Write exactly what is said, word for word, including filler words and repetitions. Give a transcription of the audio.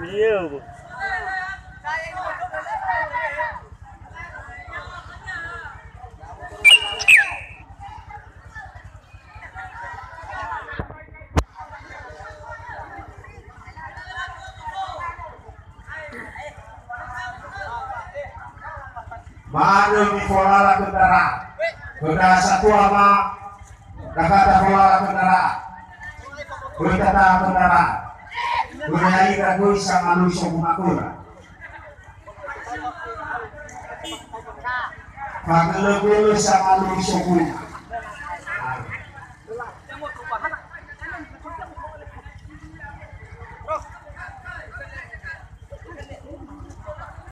Iya, Bu. Ma'andrö mifolara khö ndra. Khö ndra satua ma, dakhata folara khö ndra. Khö tata khö ndra. Khö ya'ira göi sangalui soguna khöra. Fagölö-gölö sangalui soguna.